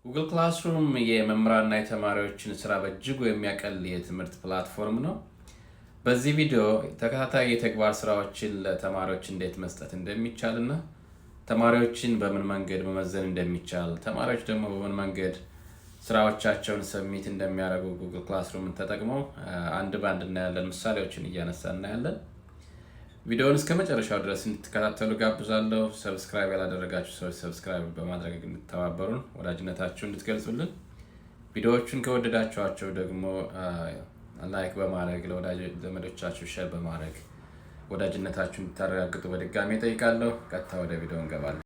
Google Classroom የመምህራንና የተማሪዎችን ስራ በእጅጉ የሚያቀል የትምህርት platform ነው። በዚህ ቪዲዮ ተከታታይ የተግባር ስራዎችን ለተማሪዎች እንዴት መስጠት እንደሚቻል እና ተማሪዎችን በምን መንገድ መመዘን እንደሚቻል፣ ተማሪዎች ደግሞ በምን መንገድ ስራዎቻቸውን submit እንደሚያደርጉ Google Classroom ን ተጠቅመው አንድ በአንድ እናያለን። ምሳሌዎችን እያነሳ እናያለን። ቪዲዮውን እስከ መጨረሻው ድረስ እንድትከታተሉ ጋብዛለሁ። Subscribe ያላደረጋችሁ ሰዎች subscribe በማድረግ እንድትተባበሩን፣ ወዳጅነታችሁን እንድትገልጹልን፣ ቪዲዮዎቹን ከወደዳችኋቸው ደግሞ like በማድረግ ለወዳጅ ዘመዶቻችሁ share በማድረግ ወዳጅነታችሁን እንድታረጋግጡ በድጋሚ እጠይቃለሁ። ቀጥታ ወደ ቪዲዮ እንገባለን።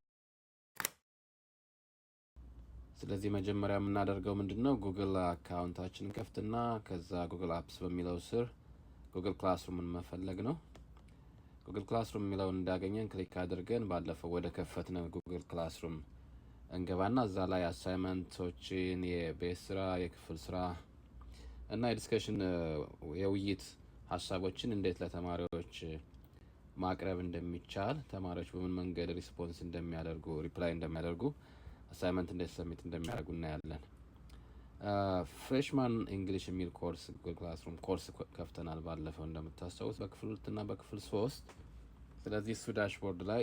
ስለዚህ መጀመሪያ የምናደርገው ምንድን ነው? Google account ኣችንን ከፍትና ከዛ Google Apps በሚለው ስር Google Classroom ን መፈለግ ነው። Google Classroom የሚለውን እንዳገኘን click አድርገን ባለፈው ወደ ከፈትነው Google Classroom እንገባና እዛ ላይ assignment ኦችን፣ የቤት ስራ፣ የክፍል ስራ እና የ discussion የውይይት ሀሳቦችን እንዴት ለተማሪዎች ማቅረብ እንደሚቻል፣ ተማሪዎች በምን መንገድ response እንደሚያደርጉ፣ reply እንደሚያደርጉ፣ assignment እንዴት submit እንደሚያደርጉ እናያለን። Freshman English የሚል course፣ Google Classroom course ከፍተናል ባለፈው እንደምታስታውስ በክፍል ሁለት እና በክፍል ሶስት። ስለዚህ እሱ dashboard ላይ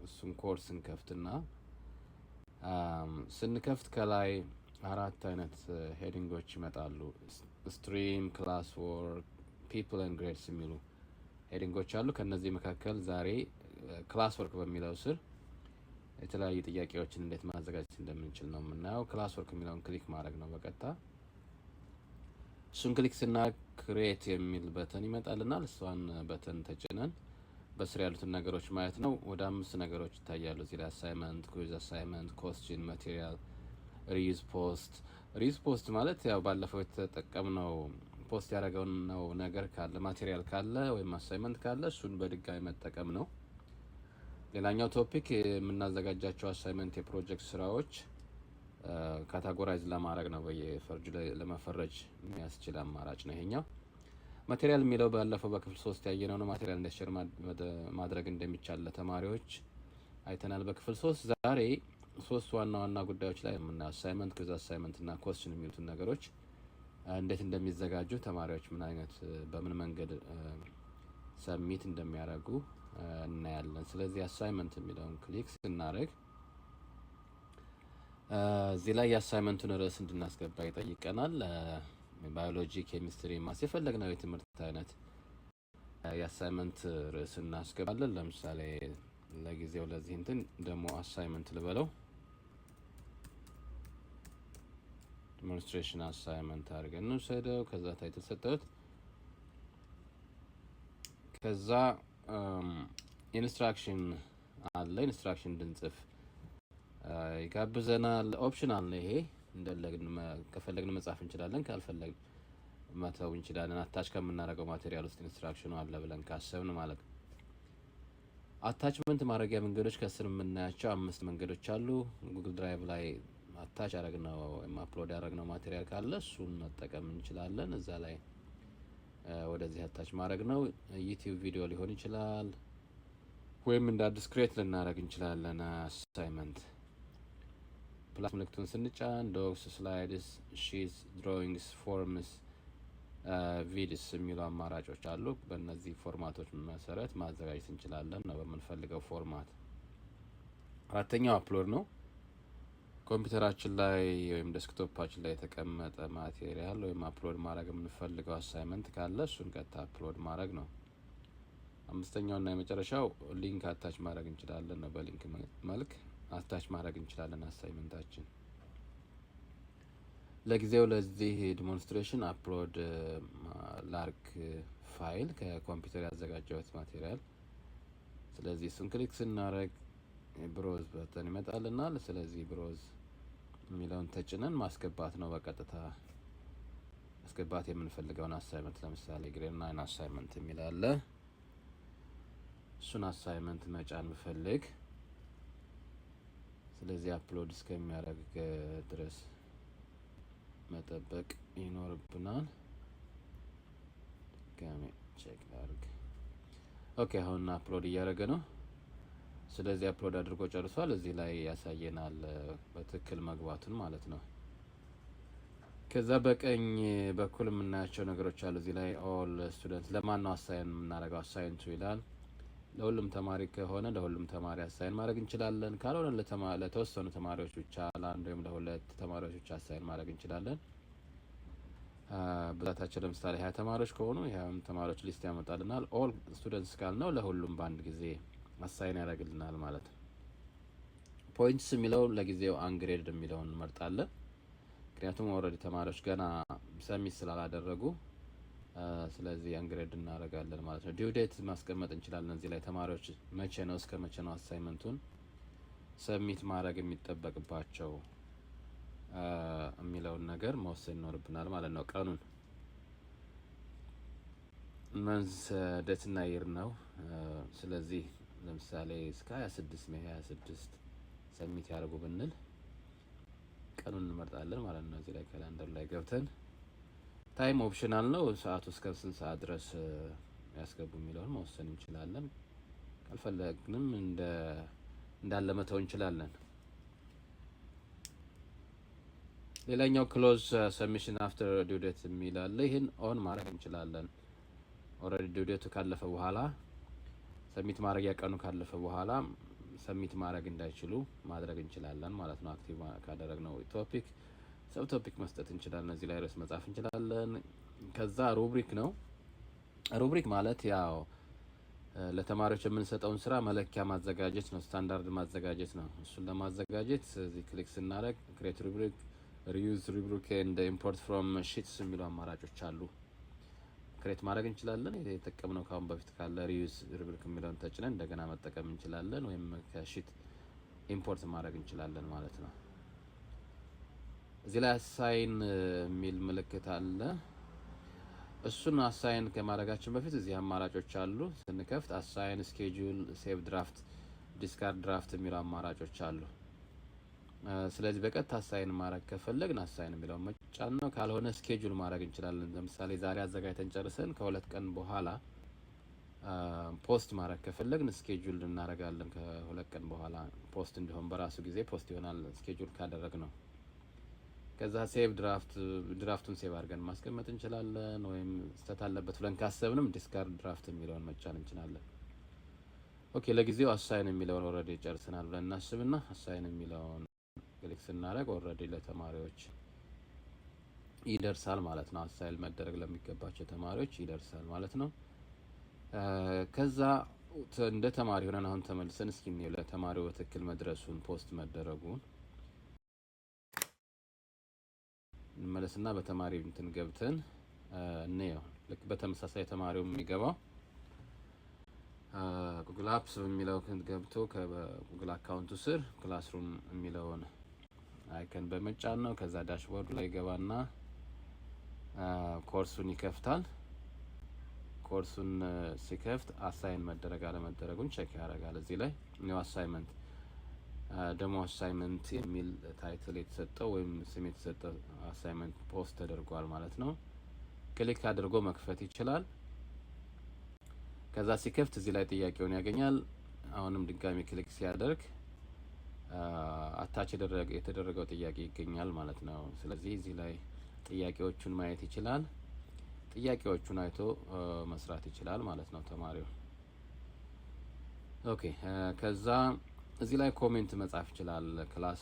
እሱን ኮርስ እንከፍትና ስንከፍት ከላይ አራት አይነት heading ኦች ይመጣሉ። Stream፣ class work፣ people and grades የሚሉ heading ኦች አሉ። ከእነዚህ መካከል ዛሬ class work በሚለው ስር የተለያዩ ጥያቄዎችን እንዴት ማዘጋጀት እንደምንችል ነው የምናየው። Class work የሚለውን click ማድረግ ነው በቀጥታ። እሱን click ስናደርግ create የሚል button ይመጣልናል። እሷን button ተጭነን በስር ያሉትን ነገሮች ማየት ነው። ወደ አምስት ነገሮች ይታያሉ እዚህ ላይ፦ assignment፣ quiz assignment፣ question፣ material፣ reuse post። Reuse post ማለት ያው ባለፈው የተጠቀምነው post ያደረገው ነገር ካለ፣ material ካለ ወይም assignment ካለ እሱን በድጋሚ መጠቀም ነው። ሌላኛው topic የምናዘጋጃቸው assignment፣ የፕሮጀክት ስራዎች categorize ለማድረግ ነው፣ በየፈርጁ ለመፈረጅ የሚያስችል አማራጭ ነው ይሄኛው። Material የሚለው ባለፈው በክፍል ሶስት ያየነው ነው። Material እንዴት share ማድረግ እንደሚቻል ለተማሪዎች አይተናል በክፍል ሶስት። ዛሬ ሶስት ዋና ዋና ጉዳዮች ላይ የምናየው assignment፣ quiz assignment እና question የሚሉትን ነገሮች እንዴት እንደሚዘጋጁ፣ ተማሪዎች ምን አይነት በምን መንገድ submit እንደሚያደርጉ እናያለን። ስለዚህ assignment የሚለውን click ስናደርግ እዚህ ላይ የ assignment ኡን ርዕስ እንድናስገባ ይጠይቀናል። Biology፣ chemistry፣ maths፣ የፈለግነው የትምህርት አይነት የ assignment ርዕስ እናስገባለን። ለምሳሌ ለጊዜው ለዚህ እንትን ደግሞ assignment ልበለው፣ demonstration assignment አድርገን እንውሰደው። ከዛ title ሰጠሁት። ከዛ instruction አለ። Instruction እንድንጽፍ ይጋብዘናል። Optional ነው ይሄ። እንደፈለግን ከፈለግን መጻፍ እንችላለን፣ ካልፈለግን መተው እንችላለን። Attach ከምናደርገው material ውስጥ instruction ኑ አለ ብለን ካሰብን ማለት ነው። Attachment ማድረጊያ መንገዶች ከስር የምናያቸው አምስት መንገዶች አሉ። Google Drive ላይ attach ያደረግነው ወይም upload ያደረግነው material ካለ እሱን መጠቀም እንችላለን። እዛ ላይ ወደዚህ attach ማድረግ ነው። YouTube ቪዲዮ ሊሆን ይችላል፣ ወይም እንደ አዲስ create ልናደርግ እንችላለን። Assignment plus ምልክቱን ስንጫን docs፣ slides፣ sheets፣ drawings፣ forms፣ vids የሚሉ አማራጮች አሉ። በእነዚህ format ኦች መሰረት ማዘጋጀት እንችላለን ነው በምንፈልገው format። አራተኛው upload ነው። ኮምፒውተራችን ላይ ወይም desktop ኣችን ላይ የተቀመጠ material ወይም upload ማድረግ የምንፈልገው assignment ካለ እሱን ቀጥታ upload ማድረግ ነው። አምስተኛው እና የመጨረሻው link attach ማድረግ እንችላለን ነው። በ link መልክ attach ማድረግ እንችላለን assignment ኣችን። ለጊዜው ለዚህ demonstration upload ላርግ ፋይል ከኮምፒውተር ያዘጋጀሁት material። ስለዚህ እሱን click ስናደርግ browse button ይመጣልናል። ስለዚህ browse የሚለውን ተጭነን ማስገባት ነው። በቀጥታ ማስገባት የምንፈልገውን assignment፣ ለምሳሌ grade 9 assignment የሚል አለ። እሱን assignment መጫን ብፈልግ፣ ስለዚህ upload እስከሚያደርግ ድረስ መጠበቅ ይኖርብናል። ድጋሜ check ላድርግ። Okay፣ አሁን upload እያደረገ ነው። ስለዚህ upload አድርጎ ጨርሷል። እዚህ ላይ ያሳየናል በትክክል መግባቱን ማለት ነው። ከዛ በቀኝ በኩል የምናያቸው ነገሮች አሉ። እዚህ ላይ all student፣ ለማን ነው assign የምናደርገው? Assign to ይላል። ለሁሉም ተማሪ ከሆነ ለሁሉም ተማሪ assign ማድረግ እንችላለን። ካልሆነ ለተወሰኑ ተማሪዎች ብቻ፣ ለአንድ ወይም ለሁለት ተማሪዎች ብቻ assign ማድረግ እንችላለን። ብዛታቸው ለምሳሌ 20 ተማሪዎች ከሆኑ የ20 ተማሪዎች list ያመጣልናል። All students ካልነው ለሁሉም በአንድ ጊዜ assign ያደርግልናል ማለት ነው። Points የሚለው ለጊዜው ungraded የሚለውን እንመርጣለን። ምክንያቱም already ተማሪዎች ገና submit ስላላደረጉ፣ ስለዚህ ungrade እናደርጋለን ማለት ነው። Due date ማስቀመጥ እንችላለን። እዚህ ላይ ተማሪዎች መቼ ነው፣ እስከ መቼ ነው assignment ኡን submit ማድረግ የሚጠበቅባቸው የሚለውን ነገር መወሰን ይኖርብናል ማለት ነው። ቀኑን month፣ date ና year ነው። ስለዚህ ለምሳሌ እስከ 26፣ May 26 submit ያደርጉ ብንል ቀኑን እንመርጣለን ማለት ነው። እዚህ ላይ calendar ላይ ገብተን time optional ነው። ሰዓቱ እስከ ስንት ሰዓት ድረስ ያስገቡ የሚለውን መወሰን እንችላለን። ካልፈለግንም እንዳለ መተው እንችላለን። ሌላኛው close submission after due date የሚል አለ። ይህን on ማድረግ እንችላለን። Already due date ኡ ካለፈ በኋላ፣ submit ማድረጊያ ቀኑ ካለፈ በኋላ submit ማድረግ እንዳይችሉ ማድረግ እንችላለን ማለት ነው። Active ካደረግነው topic፣ sub topic መስጠት እንችላለን። እዚህ ላይ ርዕስ መጻፍ እንችላለን። ከዛ rubric ነው። Rubric ማለት ያው ለተማሪዎች የምንሰጠውን ስራ መለኪያ ማዘጋጀት ነው፣ ስታንዳርድ ማዘጋጀት ነው። እሱን ለማዘጋጀት እዚህ click ስናደርግ create rubric፣ reuse rubric and import from sheets የሚሉ አማራጮች አሉ። Create ማድረግ እንችላለን። የተጠቀምነው ካሁን በፊት ካለ reuse rubric የሚለውን ተጭነን እንደገና መጠቀም እንችላለን፣ ወይም ከ sheet import ማድረግ እንችላለን ማለት ነው። እዚህ ላይ assign የሚል ምልክት አለ። እሱን assign ከማድረጋችን በፊት እዚህ አማራጮች አሉ። ስንከፍት assign፣ schedule፣ save draft፣ discard draft የሚሉ አማራጮች አሉ። ስለዚህ በቀጥታ assign ማድረግ ከፈለግን assign የሚለውን መጫን ነው። ካልሆነ schedule ማድረግ እንችላለን። ለምሳሌ ዛሬ አዘጋጅተን ጨርሰን ከ2 ቀን በኋላ post ማድረግ ከፈለግን schedule እናደርጋለን። ከ2 ቀን በኋላ post እንዲሆን በራሱ ጊዜ post ይሆናል schedule ካደረግነው። ከዛ save draft፣ draft ኡን save አድርገን ማስቀመጥ እንችላለን። ወይም ስህተት አለበት ብለን ካሰብንም discard draft የሚለውን መጫን እንችላለን። Okay፣ ለጊዜው assign የሚለውን already ጨርሰናል ብለን እናስብና assign የሚለውን click ስናደርግ already ለተማሪዎች ይደርሳል ማለት ነው። Assign መደረግ ለሚገባቸው ተማሪዎች ይደርሳል ማለት ነው። ከዛ እንደ ተማሪ ሆነን አሁን ተመልሰን እስኪ እንየው ለተማሪው በትክክል መድረሱን፣ post መደረጉን። እንመለስና በተማሪ እንትን ገብተን እንየው። ልክ በተመሳሳይ ተማሪው የሚገባው Google Apps በሚለው ገብቶ ከ Google account ኡ ስር classroom የሚለውን icon በመጫን ነው። ከዛ dashboard ላይ ገባና ኮርሱን ይከፍታል። ኮርሱን ሲከፍት assign መደረግ አለመደረጉን check ያደርጋል። እዚህ ላይ new assignment፣ demo assignment የሚል title የተሰጠው ወይም ስም የተሰጠው assignment post ተደርጓል ማለት ነው። Click አድርጎ መክፈት ይችላል። ከዛ ሲከፍት እዚህ ላይ ጥያቄውን ያገኛል። አሁንም ድጋሚ click ሲያደርግ attach የተደረገው ጥያቄ ይገኛል ማለት ነው። ስለዚህ እዚህ ላይ ጥያቄዎቹን ማየት ይችላል። ጥያቄዎቹን አይቶ መስራት ይችላል ማለት ነው ተማሪው። Okay፣ ከዛ እዚህ ላይ comment መጻፍ ይችላል። Class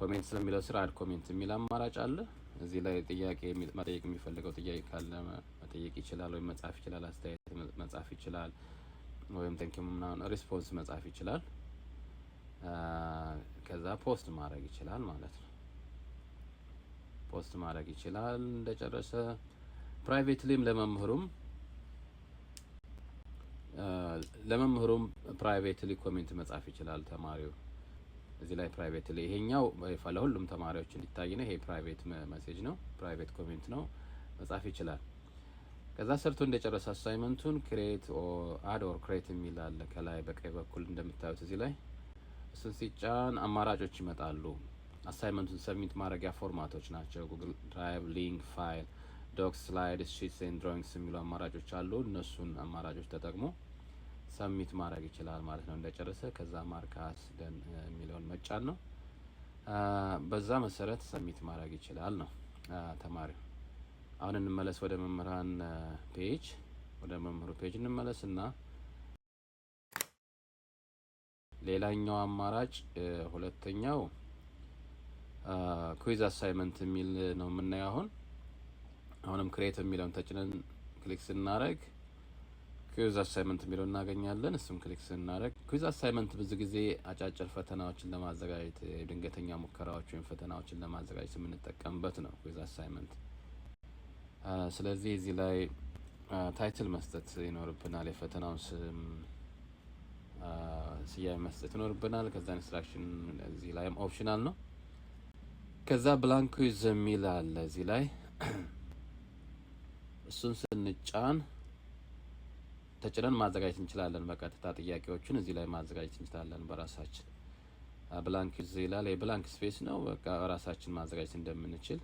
comment ስለሚለው ስር add comment የሚል አማራጭ አለ። እዚህ ላይ ጥያቄ መጠየቅ የሚፈልገው ጥያቄ ካለ መጠየቅ ይችላል፣ ወይም መጻፍ ይችላል። አስተያየት መጻፍ ይችላል፣ ወይም thank you ምናምን response መጻፍ ይችላል። ከዛ post ማድረግ ይችላል ማለት ነው። Post ማድረግ ይችላል እንደጨረሰ። Privately ም ለመምህሩም privately comment መጻፍ ይችላል ተማሪው እዚህ ላይ privately። ይሄኛው በይፋ ለሁሉም ተማሪዎች እንዲታይ ነው። ይሄ private message ነው፣ private comment ነው፣ መጻፍ ይችላል። ከዛ ሰርቶ እንደጨረሰ assignment ኡን create፣ add or create የሚል አለ ከላይ በቀኝ በኩል እንደምታዩት እዚህ ላይ። እሱን ሲጫን አማራጮች ይመጣሉ። Assignment ኡን submit ማድረጊያ format ኦች ናቸው። Google Drive፣ link፣ file፣ docs፣ slides፣ sheets and drawings የሚሉ አማራጮች አሉ። እነሱን አማራጮች ተጠቅሞ Submit ማድረግ ይችላል ማለት ነው እንደጨረሰ። ከዛ mark as done የሚለውን መጫን ነው። በዛ መሰረት submit ማድረግ ይችላል ነው ተማሪው። አሁን እንመለስ ወደ መምህራን page፣ ወደ መምህሩ page እንመለስ እና ሌላኛው አማራጭ ሁለተኛው quiz assignment የሚል ነው የምናየው። አሁንም create የሚለውን ተጭነን click ስናደርግ quiz assignment የሚለውን እናገኛለን። እሱም click ስናደርግ quiz assignment ብዙ ጊዜ አጫጭር ፈተናዎችን ለማዘጋጀት፣ የድንገተኛ ሙከራዎች ወይም ፈተናዎችን ለማዘጋጀት የምንጠቀምበት ነው quiz assignment። ስለዚህ እዚህ ላይ title መስጠት ይኖርብናል። የፈተናውን ስም ስያሜ መስጠት ይኖርብናል። ከዛ instruction እዚህ ላይም optional ነው። ከዛ blank quiz የሚል አለ እዚህ ላይ። እሱን ስንጫን ተጭነን ማዘጋጀት እንችላለን። በቀጥታ ጥያቄዎችን እዚህ ላይ ማዘጋጀት እንችላለን በራሳችን። Blank quiz ይላል። የ blank space ነው። በቃ ራሳችን ማዘጋጀት እንደምንችል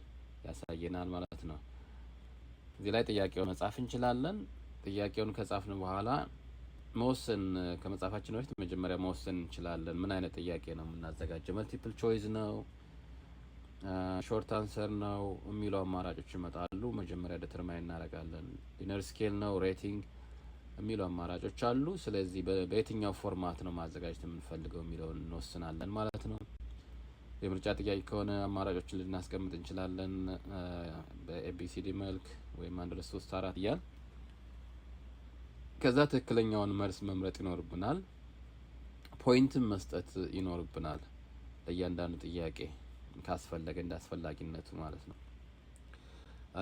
ያሳየናል ማለት ነው። እዚህ ላይ ጥያቄውን መጻፍ እንችላለን። ጥያቄውን ከጻፍን በኋላ መወሰን፣ ከመጻፋችን በፊት መጀመሪያ መወሰን እንችላለን። ምን አይነት ጥያቄ ነው የምናዘጋጀው? Multiple choice ነው፣ short answer ነው የሚሉ አማራጮች ይመጣሉ። መጀመሪያ determine እናደርጋለን። Linear scale ነው፣ rating የሚሉ አማራጮች አሉ። ስለዚህ በየትኛው format ነው ማዘጋጀት የምንፈልገው የሚለውን እንወስናለን ማለት ነው። የምርጫ ጥያቄ ከሆነ አማራጮችን ልናስቀምጥ እንችላለን በ ABCD መልክ ወይም አንድ፣ ሁለት፣ ሶስት፣ አራት እያልን። ከዛ ትክክለኛውን መልስ መምረጥ ይኖርብናል። Point ም መስጠት ይኖርብናል ለእያንዳንዱ ጥያቄ ካስፈለገ፣ እንደ አስፈላጊነቱ ማለት ነው።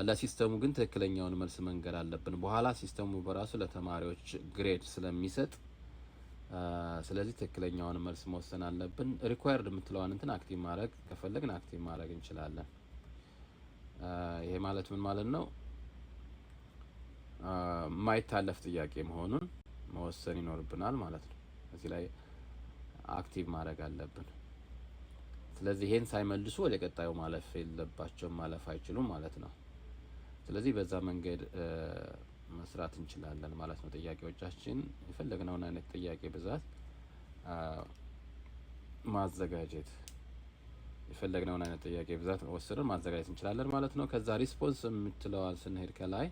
ለ system ኡ ግን ትክክለኛውን መልስ መንገር አለብን። በኋላ system ኡ በራሱ ለተማሪዎች grade ስለሚሰጥ ስለዚህ ትክክለኛውን መልስ መወሰን አለብን። Required የምትለዋን እንትን active ማድረግ ከፈለግን active ማድረግ እንችላለን። ይሄ ማለት ምን ማለት ነው? የማይታለፍ ጥያቄ መሆኑን መወሰን ይኖርብናል ማለት ነው። እዚህ ላይ active ማድረግ አለብን። ስለዚህ ይሄን ሳይመልሱ ወደ ቀጣዩ ማለፍ የለባቸውም፣ ማለፍ አይችሉም ማለት ነው። ስለዚህ በዛ መንገድ መስራት እንችላለን ማለት ነው። ጥያቄዎቻችን የፈለግነውን አይነት ጥያቄ ብዛት ማዘጋጀት፣ የፈለግነውን አይነት ጥያቄ ብዛት ወስደን ማዘጋጀት እንችላለን ማለት ነው። ከዛ response የምትለዋን ስንሄድ ከላይ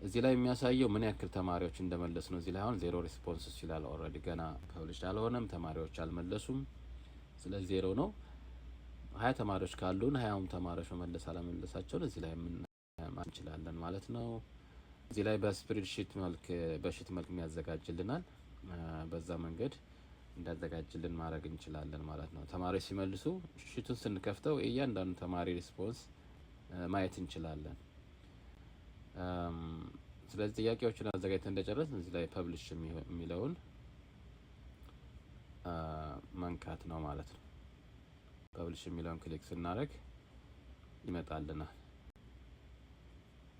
እዚህ ላይ የሚያሳየው ምን ያክል ተማሪዎች እንደመለሱ ነው። እዚህ ላይ አሁን zero response ይላል። Already ገና publish አልሆነም፣ ተማሪዎች አልመለሱም። ስለዚህ ዜሮ ነው። 20 ተማሪዎች ካሉን 20ውም ተማሪዎች መመለስ አለመመለሳቸውን እዚህ ላይ እንችላለን ማለት ነው። እዚህ ላይ በ spreadsheet መልክ፣ በ sheet መልክ የሚያዘጋጅልናል። በዛ መንገድ እንዲያዘጋጅልን ማድረግ እንችላለን ማለት ነው። ተማሪዎች ሲመልሱ sheet ኡን ስንከፍተው የእያንዳንዱ ተማሪ response ማየት እንችላለን። ስለዚህ ጥያቄዎችን አዘጋጅተን እንደጨረስን እዚህ ላይ publish የሚለውን መንካት ነው ማለት ነው። Publish የሚለውን click ስናደርግ ይመጣልናል።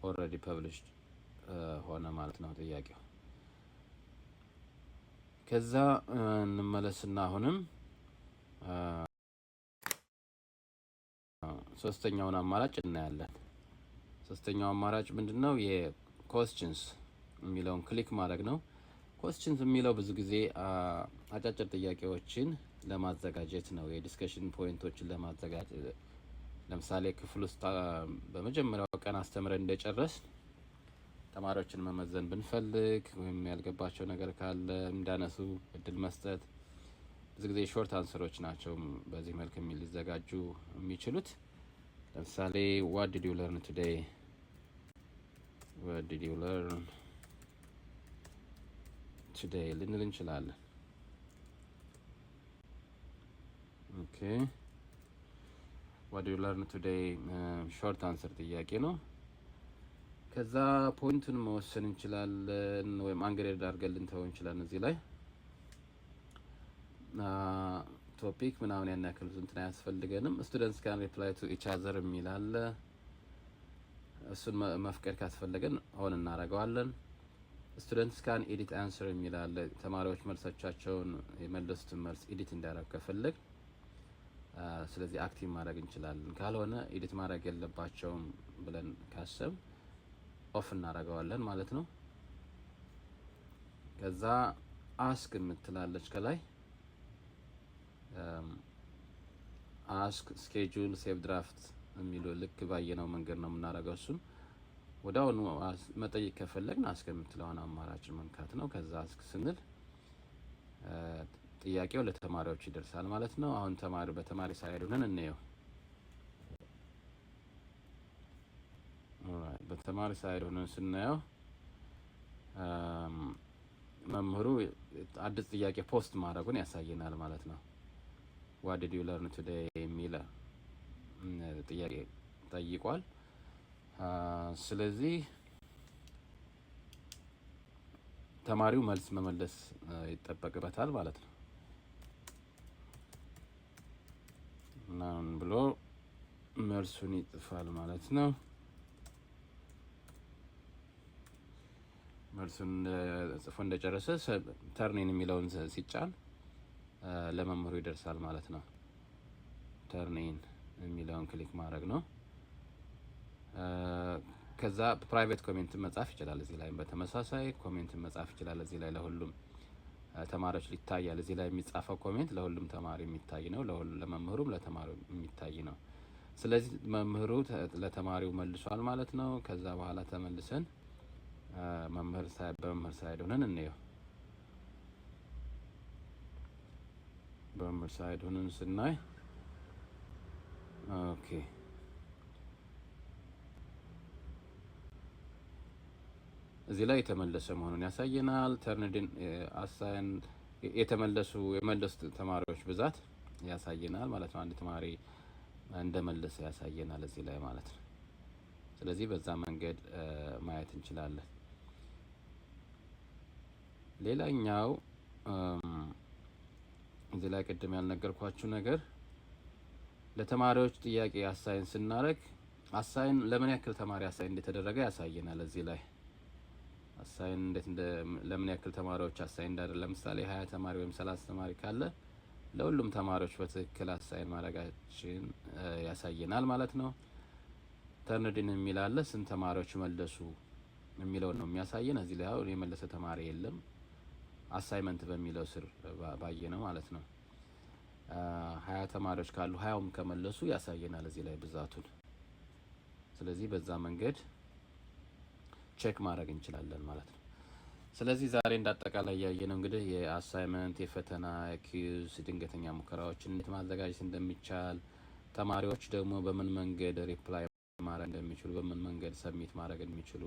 Already publish ሆነ ማለት ነው ጥያቄው። ከዛ እንመለስና አሁንም ሶስተኛውን አማራጭ እናያለን። ሶስተኛው አማራጭ ምንድን ነው? የ questions የሚለውን click ማድረግ ነው። Questions የሚለው ብዙ ጊዜ አጫጭር ጥያቄዎችን ለማዘጋጀት ነው። የ discussion point ኦችን ለማዘጋጀት፣ ለምሳሌ ክፍል ውስጥ በመጀመሪያው ቀን አስተምረን እንደጨረስን ተማሪዎችን መመዘን ብንፈልግ ወይም ያልገባቸው ነገር ካለ እንዳነሱ እድል መስጠት፣ ብዙ ጊዜ short answer ኦች ናቸው በዚህ መልክ ሊዘጋጁ የሚችሉት። ለምሳሌ "What did you learn today? What did you learn today?" ልንል እንችላለን። Okay, "What did you learn today?" Short answer ጥያቄ ነው። ከዛ point ኡን መወሰን እንችላለን ወይም ungraded አድርገን ልንተው እንችላለን። እዚህ ላይ topic ምናምን ያን ያክል ብዙ እንትን አያስፈልገንም። Students can reply to each other የሚል አለ። እሱን መፍቀድ ካስፈለገን on እናደርገዋለን። Students can edit answer የሚል አለ። ተማሪዎች መልሶቻቸውን፣ የመለሱትን መልስ edit እንዲያደርጉ ከፈለግን ስለዚህ active ማድረግ እንችላለን። ካልሆነ edit ማድረግ የለባቸውም ብለን ካሰብን off እናደርገዋለን ማለት ነው። ከዛ ask የምትላለች ከላይ፣ ask፣ schedule፣ save draft የሚሉ ልክ ባየነው መንገድ ነው የምናደርገው። እሱን ወዲያውኑ መጠየቅ ከፈለግን ask የምትለውን አማራጭ መንካት ነው። ከዛ ask ስንል ጥያቄው ለተማሪዎች ይደርሳል ማለት ነው። አሁን ተማሪ በተማሪ side ሆነን እንየው። በተማሪ side ሆነን ስናየው መምህሩ አዲስ ጥያቄ post ማድረጉን ያሳየናል ማለት ነው። "What did you learn today?" የሚል ጥያቄ ጠይቋል። ስለዚህ ተማሪው መልስ መመለስ ይጠበቅበታል ማለት ነው። None ብሎ መልሱን ይጽፋል ማለት ነው። መልሱን ጽፎ እንደጨረሰ turn in የሚለውን ሲጫን ለመምህሩ ይደርሳል ማለት ነው። Turn in የሚለውን click ማድረግ ነው። ከዛ private comment ን መጻፍ ይችላል። እዚህ ላይ በተመሳሳይ comment ን መጻፍ ይችላል። እዚህ ላይ ለሁሉም ተማሪዎች ይታያል። እዚህ ላይ የሚጻፈው comment ለሁሉም ተማሪ የሚታይ ነው። ለመምህሩም ለተማሪው የሚታይ ነው። ስለዚህ መምህሩ ለተማሪው መልሷል ማለት ነው። ከዛ በኋላ ተመልሰን መምህር በመምህር side ሆነን እንየው። በመምህር side ሆነን ስናይ፣ okay፣ እዚህ ላይ የተመለሰ መሆኑን ያሳየናል። Turned in፣ assign፣ የተመለሱ ተማሪዎች ብዛት ያሳየናል ማለት ነው። አንድ ተማሪ እንደመለሰ ያሳየናል እዚህ ላይ ማለት ነው። ስለዚህ በዛ መንገድ ማየት እንችላለን። ሌላኛው እዚህ ላይ ቅድም ያልነገርኳችሁ ነገር ለተማሪዎች ጥያቄ assign ስናደርግ assign ለምን ያክል ተማሪ assign እንደተደረገ ያሳየናል። እዚህ ላይ assign እንዴት እንደ ለምን ያክል ተማሪዎች assign እንዳደረገ፣ ለምሳሌ 20 ተማሪ ወይም 30 ተማሪ ካለ ለሁሉም ተማሪዎች በትክክል assign ማድረጋችን ያሳየናል ማለት ነው። Turned in የሚል አለ፣ ስንት ተማሪዎች መለሱ የሚለውን ነው የሚያሳየን። እዚህ ላይ አሁን የመለሰ ተማሪ የለም። Assignment በሚለው ስር ባየነው ማለት ነው። 20 ተማሪዎች ካሉ 20ውም ከመለሱ ያሳየናል እዚህ ላይ ብዛቱን። ስለዚህ በዛ መንገድ check ማድረግ እንችላለን ማለት ነው። ስለዚህ ዛሬ እንዳጠቃላይ ያየነው እንግዲህ የ assignment፣ የፈተና፣ quiz፣ ድንገተኛ ሙከራዎችን እንዴት ማዘጋጀት እንደሚቻል፣ ተማሪዎች ደግሞ በምን መንገድ reply ማድረግ እንደሚችሉ፣ በምን መንገድ submit ማድረግ እንደሚችሉ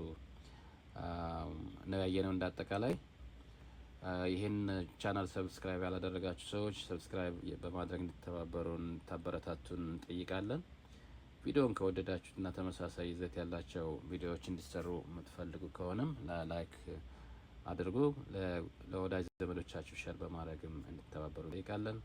ነው ያየነው እንዳጠቃላይ። ይህን channel subscribe ያላደረጋችሁ ሰዎች subscribe በማድረግ እንድትተባበሩን፣ እንድታበረታቱን እንጠይቃለን። ቪዲዮን ከወደዳችሁትና ተመሳሳይ ይዘት ያላቸው ቪዲዮዎች እንዲሰሩ የምትፈልጉ ከሆነም like አድርጉ። ለወዳጅ ዘመዶቻችሁ share በማድረግም እንድትተባበሩ እንጠይቃለን።